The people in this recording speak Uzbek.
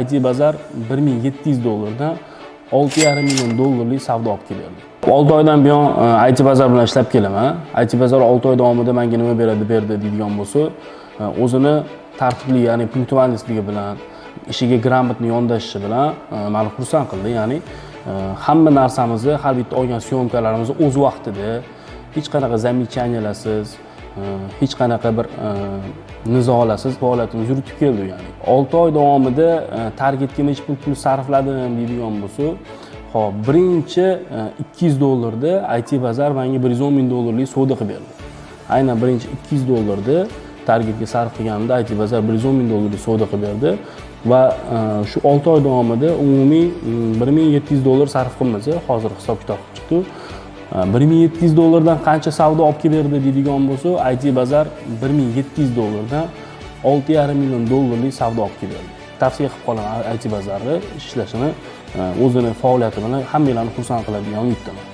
IT Bazar 1700 dollardan 6,5 million dollarlik savdo olib kelib berdi. 6 oydan buyon IT Bazar bilan ishlab kelaman. IT Bazar 6 oy davomida menga nima berdi deydigan bo'lsa, o'zini tartibli, ya'ni пунктуальность ligi bilan, ishiga грамотно yondashishi bilan meni xursand qildi. Ya'ni hamma narsamizni, har bitta olgan съёмка larimizni o'z vaqtida, hech qanaqa замечания larsiz, hech qanaqa bir nizolarsiz faoliyatimizni yuritib keldi. Ya'ni 6 oy davomida targetga necha pul sarfladim deydigan bo'lsa, ho'p, birinchi 200 dollarda IT Bazar menga 110 ming dollarlik savdo qilib berdi. Aynan birinchi 200 dollarda targetga sarf qilganimda IT Bazar 110 ming dollarlik savdo qilib berdi va shu 6 oy davomida umumiy 1700 dollar sarf qilmasa, hozir hisob kitob qilib chiqdi. 1700 dollardan qancha savdo olib kelib berdi deydigan bo'lsa, IT Bazar 1700 dollardan 6,5 million dollarlik savdo olib kelib berdi. Tavsiya qilib qolaman IT Bazarni ishlashini, o'zini faoliyati bilan hammanglarni xursand qiladigan umiddaman.